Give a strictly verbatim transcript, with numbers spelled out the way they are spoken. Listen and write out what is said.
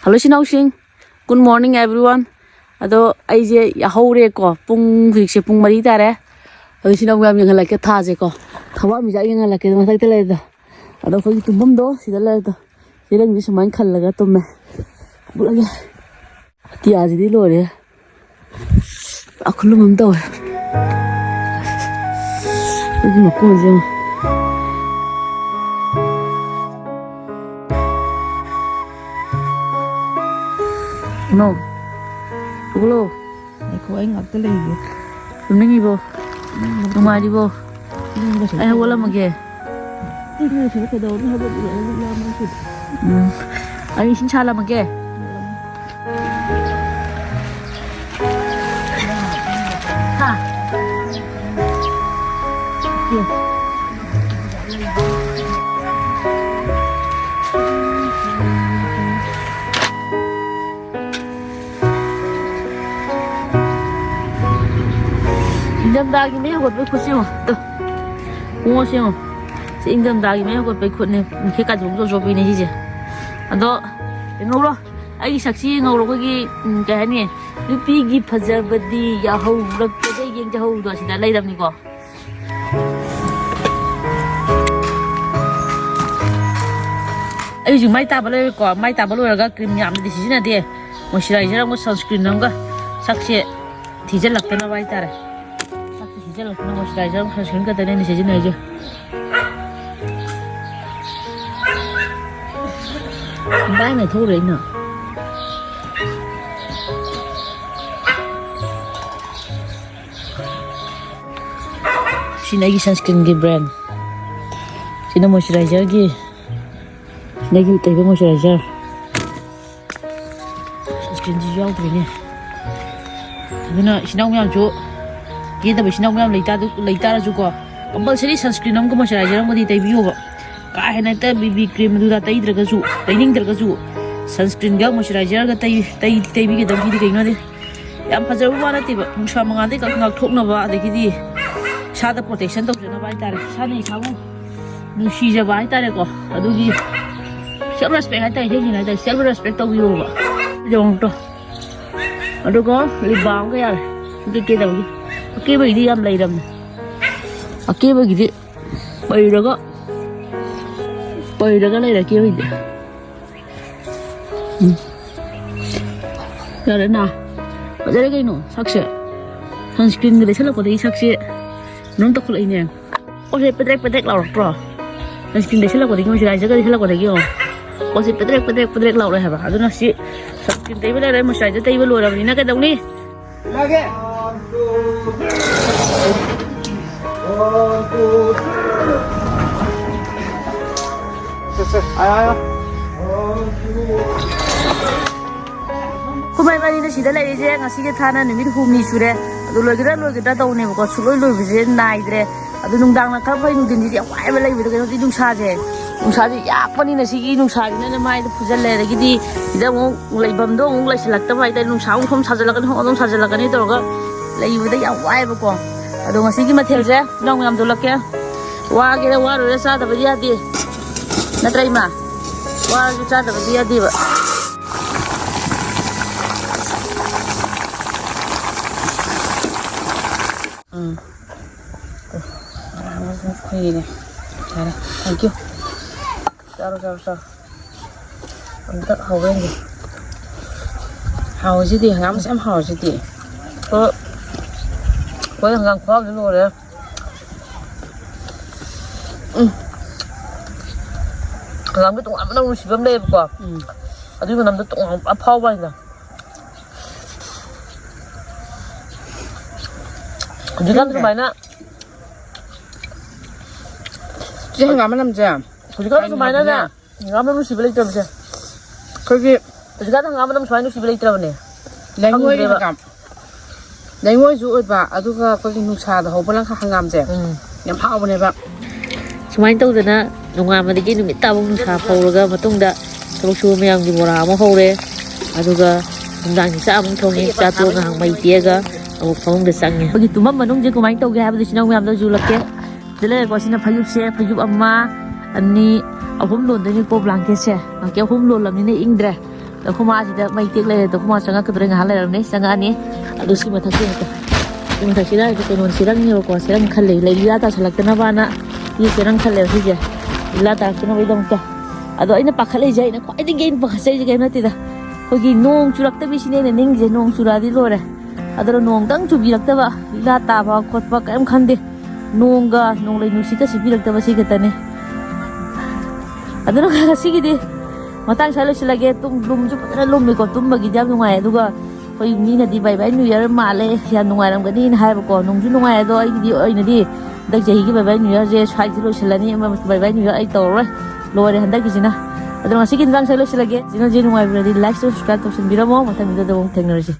Hello, ꯏꯆꯤꯟ ꯏꯅꯥꯎꯁꯤꯡ, good morning everyone. ꯑꯗꯣ ꯑꯩꯁꯦ ꯌꯥꯍꯧꯔꯦꯀꯣ, ꯄꯨꯡ, ꯍꯧꯖꯤꯛꯁꯦ ꯄꯨꯡ ꯃꯔꯤ ꯇꯥꯔꯦ꯫ ꯑꯗꯣ ꯏꯆꯤꯟ ꯏꯅꯥꯎ ꯃꯌꯥꯝ ꯌꯦꯡꯍꯜꯂꯛꯀꯦ, ꯊꯥꯁꯦꯀꯣ, ꯊꯋꯥꯟꯃꯤꯆꯥꯛ ꯌꯦꯡꯍꯜꯂꯛꯀꯦ ꯃꯊꯛꯇ ꯂꯩꯔꯦꯗꯣ꯫ ꯑꯗꯣ ꯑꯩꯈꯣꯏꯒꯤ ꯇꯨꯝꯐꯝꯗꯣ ꯁꯤꯗ ꯂꯩꯔꯦꯗꯣ꯫ ꯆꯦꯔꯪꯁꯦ ꯁꯨꯃꯥꯏꯅ ꯈꯜꯂꯒ ꯇꯨꯝꯃꯦ꯫ ꯍꯧꯒꯠꯂꯒꯦ꯫ ꯑꯇꯤꯌꯥꯁꯤꯗꯤ ꯂꯣꯏꯔꯦ꯫ ꯑꯈꯨꯂꯨꯝ ꯑꯃ ꯇꯧꯋꯦ꯫ ꯑꯩꯒꯤ ꯃꯀꯣꯟꯁꯦ ꯌꯦꯡꯉꯣ꯫ ꯏꯃꯧ, ꯍꯧꯒꯠꯂꯣ꯫ ꯉꯥꯏꯈꯣ, ꯑꯩ ꯉꯥꯛꯇ ꯂꯩꯒꯦ꯫ ꯇꯨꯝꯅꯤꯡꯉꯤꯕꯣ? ꯇꯨꯝꯅꯤꯡꯕ ꯅꯨꯡꯉꯥꯏꯔꯤꯕꯣ? ꯇꯨꯝꯅꯤꯡꯕ ꯁꯨꯝ ꯑꯩ ꯍꯧꯒꯠꯂꯝꯃꯒꯦ꯫ ꯇꯨꯝꯅꯤꯡꯕ ꯁꯨꯝ ꯀꯩꯗꯧꯅꯤ? ꯍꯧꯒꯠꯂꯒ ꯑꯃꯨꯛ ꯂꯥꯝꯃꯛꯈꯤꯅꯤ꯫ ꯎꯝ꯫ ꯑꯩ ꯏꯁꯤꯡ ꯁꯥꯍꯜꯂꯝꯃꯒꯦ꯫ ꯍꯥ? ꯏꯪꯊꯝꯊꯥꯒꯤ ꯃꯩ ꯍꯧꯒꯠꯄꯒꯤ ꯈꯨꯠꯁꯦ ꯌꯦꯡꯉꯣ꯫ ꯇꯨ꯫ ꯈꯣꯡꯎꯞꯁꯦ ꯌꯦꯡꯉꯣ꯫ ꯁꯤ ꯏꯪꯊꯝꯊꯥꯒꯤ ꯃꯩ ꯍꯧꯒꯠꯄꯒꯤ ꯈꯨꯠꯅꯦ꯫ ꯃꯈꯦꯠ ꯀꯥꯏꯗ ꯆꯣꯞ ꯆꯣꯞꯄꯤꯅꯦ ꯁꯤꯁꯦ꯫ ꯑꯗꯣ ꯌꯦꯡꯍꯧꯔꯣ꯫ ꯑꯩꯒꯤ ꯁꯛꯁꯤ ꯌꯦꯡꯍꯧꯔꯣ꯫ ꯑꯩꯈꯣꯏꯒꯤ, ꯎꯝ, ꯀꯩ ꯍꯥꯏꯅꯤ? ꯅꯨꯄꯤꯒꯤ ꯐꯖꯕꯗꯤ ꯌꯥꯍꯧꯔꯛꯄꯗ ꯌꯦꯡꯖꯍꯧꯗꯣ ꯑꯁꯤꯗ ꯂꯩꯔꯕꯅꯤꯀꯣ꯫ ꯑꯩ ꯍꯧꯖꯤꯛ ꯃꯥꯏ ꯇꯥꯕ ꯂꯣꯏꯔꯦꯀꯣ꯫ ꯃꯥꯏ ꯇꯥꯕ ꯂꯣꯏꯔꯒ ꯀ꯭ꯔꯤꯝ ꯌꯥꯝꯅꯗꯤ ꯁꯤꯖꯤꯟꯅꯗꯦ꯫ ꯃꯣꯏꯆꯔꯥꯏꯖꯔ ꯑꯃꯒ ꯁꯟꯁꯀ꯭ꯔꯤꯟ ꯑꯃꯒ, ꯁꯛꯁꯦ ꯊꯤꯖꯤꯜꯂꯛꯇꯅꯕ ꯍꯥꯏꯇꯥꯔꯦ꯫ ꯁꯛꯁꯦ ꯊꯤꯖꯤꯜꯂꯛꯇꯅꯕ ꯃꯣꯏꯆꯔꯥꯏꯖꯔ ꯑꯃꯒ ꯁꯟꯁꯀ꯭ꯔꯤꯟ ꯈꯛꯇꯅꯦ ꯑꯩꯅ ꯁꯤꯖꯤꯟꯅꯔꯤꯁꯦ꯫ ꯚꯥꯏ ꯃꯩ ꯊꯣꯛꯎꯔꯦ ꯑꯩꯅ꯫ ꯁꯤꯅ ꯑꯩꯒꯤ ꯁꯟꯁꯀ꯭ꯔꯤꯟꯒꯤ ꯕ꯭ꯔꯥꯟ꯫ ꯁꯤꯅ ꯃꯣꯏꯆꯔꯥꯏꯖꯔꯒꯤ, ꯁꯤꯅ ꯑꯩꯒꯤ ꯇꯩꯕ ꯃꯣꯏꯆꯔꯥꯏꯖꯔ꯫ ꯁꯟꯁꯀ꯭ꯔꯤꯟꯁꯤꯁꯨ ꯌꯥꯎꯗ꯭ꯔꯤꯅꯦ꯫ ꯑꯗꯨꯅ ꯏꯆꯤꯟ ꯏꯅꯥꯎ ꯃꯌꯥꯝꯁꯨ, ꯀꯦꯗꯕ ꯏꯆꯤꯟ ꯏꯅꯥꯎ ꯃꯌꯥꯝ ꯂꯩꯇꯥ-, ꯂꯩꯇꯥꯔꯁꯨꯀꯣ, ꯀꯝꯄꯜꯁꯔꯤ ꯁꯟꯁꯀ꯭ꯔꯤꯟ ꯑꯃꯒ ꯃꯣꯏꯆꯔꯥꯏꯖꯔ ꯑꯃꯒꯗꯤ ꯇꯩꯕꯤꯌꯣꯕ꯫ ꯀꯥ ꯍꯦꯟꯅ ꯍꯦꯛꯇ ꯕꯤ ꯕꯤ ꯀ꯭ꯔꯤꯝ ꯑꯗꯨꯗ ꯇꯩꯗ꯭ꯔꯒꯁꯨ, ꯇꯩꯅꯤꯡꯗ꯭ꯔꯒꯁꯨ, ꯁꯟꯁꯀ꯭ꯔꯤꯟꯒ ꯃꯣꯏꯆꯔꯥꯏꯖꯔꯒ ꯇꯩ-, ꯇꯩ-, ꯇꯩꯕꯤꯒꯗꯕꯅꯤꯗꯤ꯫ ꯀꯩꯒꯤꯅꯣꯗꯤ ꯌꯥꯝ ꯐꯖꯕ ꯋꯥ ꯅꯠꯇꯦꯕ, ꯅꯨꯡꯁꯥ ꯃꯉꯥꯜꯗꯩ ꯈꯛ ꯉꯥꯛꯊꯣꯛꯅꯕ, ꯑꯗꯒꯤꯗꯤ ꯏꯁꯥꯗ ꯄ꯭ꯔꯣꯇꯦꯛꯁꯟ ꯇꯧꯖꯅꯕ ꯍꯥꯏꯇꯥꯔꯦ, ꯏꯁꯥꯅ ꯏꯁꯥꯕꯨ ꯅꯨꯡꯁꯤꯖꯕ ꯍꯥꯏꯇꯥꯔꯦꯀꯣ, ꯑꯗꯨꯒꯤ Self respect ꯍꯥꯏꯇꯥꯔꯦ, ꯏꯊꯦꯡ ꯊꯦꯡꯅ ꯍꯥꯏꯇꯥꯔꯦ, self respect ꯇꯧꯕꯤꯌꯣꯕ꯫ ꯌꯦꯡꯉꯨꯇꯣ꯫ ꯑꯗꯨꯒ ꯂꯤꯞ ꯕꯥꯝꯒ ꯌꯥꯔꯦ꯫ ꯀꯦ ꯀꯦ ꯇꯧꯕꯒꯤ꯫ ꯑꯀꯦꯕꯒꯤꯗꯤ ꯌꯥꯝ ꯂꯩꯔꯝꯅꯦ꯫ ꯑꯀꯦꯕꯒꯤꯗꯤ ꯄꯩꯔꯒ, ꯄꯩꯔꯒ ꯂꯩꯔꯦ ꯑꯀꯦꯕꯒꯤꯗꯤ꯫ ꯎꯝ꯫ ꯌꯥꯔꯦꯅ꯫ ꯐꯖꯔꯦ ꯀꯩꯅꯣ ꯁꯛꯁꯦ꯫ Sunscreenꯒ ꯇꯩꯁꯜꯂꯛꯄꯗꯒꯤ ꯁꯛꯁꯦ ꯀꯩꯅꯣꯝ ꯇꯧꯈꯠꯂꯛꯏꯅꯦ꯫ ꯄꯣꯠꯁꯦ ꯄꯦꯗ꯭ꯔꯦꯛ ꯄꯦꯗ꯭ꯔꯦꯛ ꯂꯥꯎꯔꯛꯇ꯭ꯔꯣ? Sunscreen ꯇꯩꯁꯜꯂꯛꯄꯗꯒꯤ, moisturizer ꯇꯩꯁꯜꯂꯛꯄꯗꯒꯤ ꯌꯦꯡꯉꯣ꯫ ꯄꯣꯠꯁꯦ ꯄꯦꯗ꯭ꯔꯦꯛ ꯄꯦꯗ꯭ꯔꯦꯛ ꯄꯦꯗ꯭ꯔꯦꯛ ꯂꯥꯎꯔꯛꯑꯦ ꯍꯥꯏꯕ꯫ ꯑꯗꯨꯅ ꯁꯤ sunscreen ꯇꯩꯕ ꯂꯣꯏꯔꯦ, moisturizer ꯇꯩꯕ ꯂꯣꯏꯔꯕꯅꯤꯅ ꯀꯩꯗꯧꯅꯤ? ꯑꯩꯈꯣꯏ ꯏꯕꯥꯅꯤꯅ ꯁꯤꯗ ꯂꯩꯔꯤꯁꯦ ꯉꯁꯤꯒꯤ ꯊꯥꯅ ꯅꯨꯃꯤꯠ ꯍꯨꯝꯅꯤ ꯁꯨꯔꯦ꯫ ꯑꯗꯨ ꯂꯣꯏꯒꯗ꯭ꯔꯥ ꯂꯣꯏꯒꯗ꯭ꯔꯥ ꯇꯧꯅꯦꯕꯀꯣ, ꯁꯨꯡꯂꯣꯏ ꯂꯣꯏꯕꯁꯦ ꯅꯥꯏꯗ꯭ꯔꯦ꯫ ꯑꯗꯨ ꯅꯨꯡꯗꯥꯡꯅ ꯈꯔ ꯐꯩ, ꯅꯨꯡꯊꯤꯟꯁꯤꯗꯤ ꯌꯥꯝ ꯋꯥꯏꯕ ꯂꯩꯕꯗꯣ, ꯀꯩꯅꯣꯗꯤ ꯅꯨꯡꯁꯥꯁꯦ, ꯅꯨꯡꯁꯥꯁꯦ ꯌꯥꯛꯄꯅꯤꯅ ꯁꯤꯒꯤ ꯅꯨꯡꯁꯥꯁꯤꯅꯅꯦ ꯃꯥꯏꯗ ꯐꯨꯖꯜꯂꯦ, ꯑꯗꯒꯤꯗꯤ ꯁꯤꯗ ꯑꯃꯨꯛ ꯂꯩꯐꯝꯗꯣ ꯑꯃꯨꯛ ꯂꯩꯁꯤꯜꯂꯛꯇꯕ ꯍꯥꯏꯇꯥꯔꯦ, ꯅꯨꯡꯁꯥ ꯑꯃꯨꯛ ꯁꯣꯝ ꯁꯥꯖꯜꯂꯛꯀꯅꯤ, ꯁꯣꯝ ꯑꯗꯨꯝ ꯁꯥꯖꯜꯂꯛꯀꯅꯤ ꯇꯧꯔꯒ ꯂꯩꯕꯗ ꯌꯥꯝ ꯋꯥꯏꯕꯀꯣ꯫ ꯑꯗꯣ ꯉꯁꯤꯒꯤ ꯃꯊꯦꯜꯁꯦ ꯏꯅꯥꯎ ꯃꯌꯥꯝ ꯊꯣꯛꯂꯛꯀꯦ꯫ ꯋꯥꯒꯦꯔꯥ ꯋꯥꯔꯣꯏꯔꯥ ꯆꯥꯗꯕꯗꯤ ꯌꯥꯗꯦ, ꯅꯠꯇ꯭ꯔꯥ ꯏꯃꯥ? ꯋꯥꯔꯁꯨ ꯆꯥꯗꯕꯗꯤ ꯌꯥꯗꯦꯕ꯫ ꯎꯝ꯫ ꯈꯨꯏꯔꯦ꯫ ꯌꯥꯔꯦ꯫ Thank you꯫ ꯆꯥꯔꯣ, ꯆꯥꯔꯣ, ꯆꯥꯔꯣ꯫ ꯑꯝꯇ ꯍꯧꯔꯦ ꯌꯦꯡꯒꯦ꯫ ꯍꯥꯎꯔꯤꯁꯤꯗꯤ, ꯍꯪꯒꯥꯝꯁꯦ ꯌꯥꯝ ꯍꯥꯎꯔꯤꯁꯤꯗꯤ꯫ ꯑꯣ, ꯑꯩꯈꯣꯏ ꯍꯪꯒꯥꯝ ꯈꯨꯍꯥꯎꯁꯤ ꯂꯣꯏꯔꯦ꯫ ꯎꯝ꯫ ꯍꯪꯒꯥꯝꯒꯤ ꯇꯣꯉꯥꯟꯕ ꯃꯅꯝ ꯅꯨꯡꯁꯤꯕ ꯑꯃ ꯂꯩꯌꯦꯕꯀꯣ꯫ ꯎꯝ꯫ ꯑꯗꯨꯒꯤ ꯃꯅꯝꯗꯣ ꯇꯣꯉꯥꯟꯕ ꯐꯥꯎꯕ ꯍꯥꯏꯅ꯫ ꯍꯧꯖꯤꯛꯀꯥꯟ ꯁꯨꯃꯥꯏꯅ ꯆꯦ ꯍꯪꯒꯥꯝ ꯃꯅꯝꯁꯦ꯫ ꯍꯧꯖꯤꯛꯀꯥꯟ ꯁꯨꯃꯥꯏꯅꯅꯦ, ꯍꯪꯒꯥꯝ ꯃꯅꯝ ꯅꯨꯡꯁꯤꯕ ꯂꯩꯇꯕꯁꯦ꯫ ꯑꯩꯈꯣꯏꯒꯤ ꯍꯧꯖꯤꯛꯀꯥꯟ ꯍꯪꯒꯥꯝ ꯃꯅꯝ ꯁꯨꯃꯥꯏꯅ ꯅꯨꯡꯁꯤꯕ ꯂꯩꯇ꯭ꯔꯕꯅꯦ꯫ ꯂꯩꯉꯣꯏꯒꯤ ꯈꯪꯗ꯭ꯔꯦꯕ꯫ ꯍꯪꯒꯥꯝ꯫ ꯂꯩꯉꯣꯏꯁꯨ ꯑꯣꯏꯕ, ꯑꯗꯨꯒ ꯑꯩꯈꯣꯏꯒꯤ ꯅꯨꯡꯁꯥꯗ ꯍꯧꯕ ꯂꯪꯈꯥ ꯍꯪꯒꯥꯝꯁꯦ, ꯎꯝ꯫ ꯌꯥꯝ ꯍꯥꯎꯕꯅꯦꯕ꯫ ꯁꯨꯃꯥꯏꯅ ꯇꯧꯗꯅ ꯅꯣꯡꯉꯥꯟꯕꯗꯒꯤ ꯅꯨꯃꯤꯠ ꯇꯥꯕ ꯅꯨꯡꯁꯥ ꯐꯧꯔꯒ ꯃꯇꯨꯡꯗ ꯊꯕꯛ ꯁꯨꯕ ꯃꯌꯥꯝꯒꯤ ꯃꯣꯔꯥ ꯑꯃ ꯍꯧꯔꯦ꯫ ꯑꯗꯨꯒ ꯅꯨꯡꯗꯥꯡꯒꯤ ꯆꯥꯛ ꯑꯃꯨꯛ ꯊꯣꯡꯉꯦ꯫ ꯆꯥꯛ ꯇꯣꯛꯑꯒ ꯉꯥꯏꯍꯥꯛ ꯃꯩ ꯇꯦꯛꯑꯒ ꯑꯃꯨꯛ ꯐꯃꯨꯡꯗ ꯆꯪꯉꯦ꯫ ꯑꯩꯈꯣꯏꯒꯤ ꯇꯨꯝꯐꯝ ꯃꯅꯨꯡꯁꯦ ꯀꯃꯥꯏꯅ ꯇꯧꯒꯦ ꯍꯥꯏꯕꯗꯨ ꯁꯤ ꯅꯪ ꯃꯌꯥꯝꯗ ꯎꯠꯂꯛꯀꯦ꯫ ꯁꯤꯗ ꯂꯩꯔꯦꯀꯣ, ꯁꯤꯅ ꯐꯩꯖꯨꯞꯁꯦ, ꯐꯩꯖꯨꯞ ꯑꯃ, ꯑꯅꯤ, ꯑꯍꯨꯝ ꯂꯣꯟꯗꯣꯏꯅꯤꯀꯣ ꯕ꯭ꯂꯥꯡꯀꯦꯠꯁꯦ꯫ ꯕ꯭ꯂꯥꯡꯀꯦꯠ ꯑꯍꯨꯝ ꯂꯣꯜꯂꯝꯅꯤꯅ ꯏꯪꯗ꯭ꯔꯦ꯫ ꯑꯗꯣ ꯑꯩꯈꯣꯏ ꯃꯥꯁꯤꯗ ꯃꯩ ꯇꯦꯛ ꯂꯩꯔꯦ꯫ ꯑꯗꯣ ꯑꯩꯈꯣꯏ ꯃꯥ ꯆꯪꯉꯛꯀꯗ꯭ꯔꯥ ꯉꯥꯏꯍꯥꯛ ꯂꯩꯔꯝꯅꯤ꯫ ꯆꯪꯉꯛꯑꯅꯤ꯫ ꯑꯗꯨ ꯁꯤ ꯃꯊꯛꯁꯤꯗ ꯍꯦꯛꯇ, ꯁꯤ ꯃꯊꯛꯁꯤꯗ ꯍꯦꯛꯇ ꯀꯩꯅꯣ ꯆꯦꯔꯪꯅꯦꯕꯀꯣ꯫ ꯆꯦꯔꯪ ꯈꯜꯂꯦ꯫ ꯂꯩ ꯂꯤꯂꯥ ꯇꯥꯁꯜꯂꯛꯇꯅꯕꯅ ꯁꯤ ꯆꯦꯔꯪ ꯈꯜꯂꯦꯕ ꯁꯤꯁꯦ꯫ ꯂꯤꯂꯥ ꯇꯥꯔꯛꯇꯅꯕꯒꯤꯗꯃꯛꯇ꯫ ꯑꯗꯣ ꯑꯩꯅ ꯄꯥꯈꯠꯂꯛꯏꯁꯦ, ꯑꯩꯅ ꯈ꯭ꯋꯥꯏꯗꯒꯤ ꯑꯩꯅ ꯄꯥꯈꯠꯆꯩꯁꯦ ꯀꯩꯝ ꯅꯠꯇꯦꯗ꯫ ꯑꯩꯈꯣꯏꯒꯤ ꯅꯣꯡ ꯆꯨꯔꯛꯇꯕꯤꯁꯤꯅꯦ ꯑꯩꯅ ꯅꯤꯡꯉꯤꯁꯦ꯫ ꯅꯣꯡ ꯆꯨꯔꯛꯑꯗꯤ ꯂꯣꯏꯔꯦ꯫ ꯑꯗꯨꯅ ꯅꯣꯡꯗꯪ ꯆꯨꯕꯤꯔꯛꯇꯕ, ꯂꯤꯂꯥ ꯇꯥꯕ ꯈꯣꯠꯄ ꯀꯔꯤꯝ ꯈꯟꯗꯦ꯫ ꯅꯣꯡꯒ ꯅꯣꯡꯂꯩ ꯅꯨꯡꯁꯤꯠꯀ ꯁꯤꯠꯄꯤꯔꯛꯇꯕ ꯁꯤ ꯈꯛꯇꯅꯤ꯫ ꯑꯗꯨꯅ ꯉꯁꯤꯒꯤꯗꯤ ꯃꯇꯥꯡ ꯁ꯭ꯋꯥꯏ ꯂꯣꯏꯁꯤꯜꯂꯒꯦ꯫ ꯇꯨꯝ-, ꯂꯨꯝꯁꯨ ꯐꯖꯅ ꯂꯨꯝꯃꯤꯀꯣ, ꯇꯨꯝꯕꯒꯤꯗꯤ ꯌꯥꯝ ꯅꯨꯡꯉꯥꯏ꯫ ꯑꯗꯨꯒ ꯑꯩꯈꯣꯏ ꯃꯤꯅꯗꯤ "ꯕꯥꯏ ꯕꯥꯏ ꯅ꯭ꯌꯨ ꯌꯔ ꯃꯥꯜꯂꯦ, ꯌꯥꯝ ꯅꯨꯡꯉꯥꯏꯔꯝꯒꯅꯤꯅ" ꯍꯥꯏꯕꯀꯣ꯫ ꯅꯨꯡꯁꯨ ꯅꯨꯡꯉꯥꯏ, ꯑꯗꯣ ꯑꯩꯒꯤꯗꯤ ꯑꯣꯏꯅꯗꯤ ꯍꯟꯗꯛ ꯆꯍꯤꯒꯤ ꯕꯥꯏ ꯕꯥꯏ ꯅ꯭ꯌꯨ ꯌꯔꯁꯦ ꯁ꯭ꯋꯥꯏꯁꯤ ꯂꯣꯏꯁꯤꯜꯂꯅꯤ꯫ ꯑꯃ ꯕꯥꯏ ꯕꯥꯏ ꯅ꯭ꯌꯨ ꯌꯔ ꯑꯩ ꯇꯧꯔꯔꯣꯏ, ꯂꯣꯏꯔꯦ ꯍꯟꯗꯛꯀꯤꯁꯤꯅ꯫ ꯑꯗꯣ ꯉꯁꯤꯒꯤ ꯃꯇꯥꯡ ꯁ꯭ꯋꯥꯏ ꯂꯣꯏꯁꯤꯜꯂꯒꯦ꯫ ꯆꯦꯅꯦꯜꯁꯦ ꯅꯨꯡꯉꯥꯏꯕꯤꯔꯗꯤ like, subscribe ꯇꯧꯁꯟꯕꯤꯔꯝꯃꯣ꯫ ꯃꯊꯪ ꯚꯤꯗꯤꯑꯣꯗ ꯑꯃꯨꯛ ꯊꯦꯡꯅꯔꯁꯤ꯫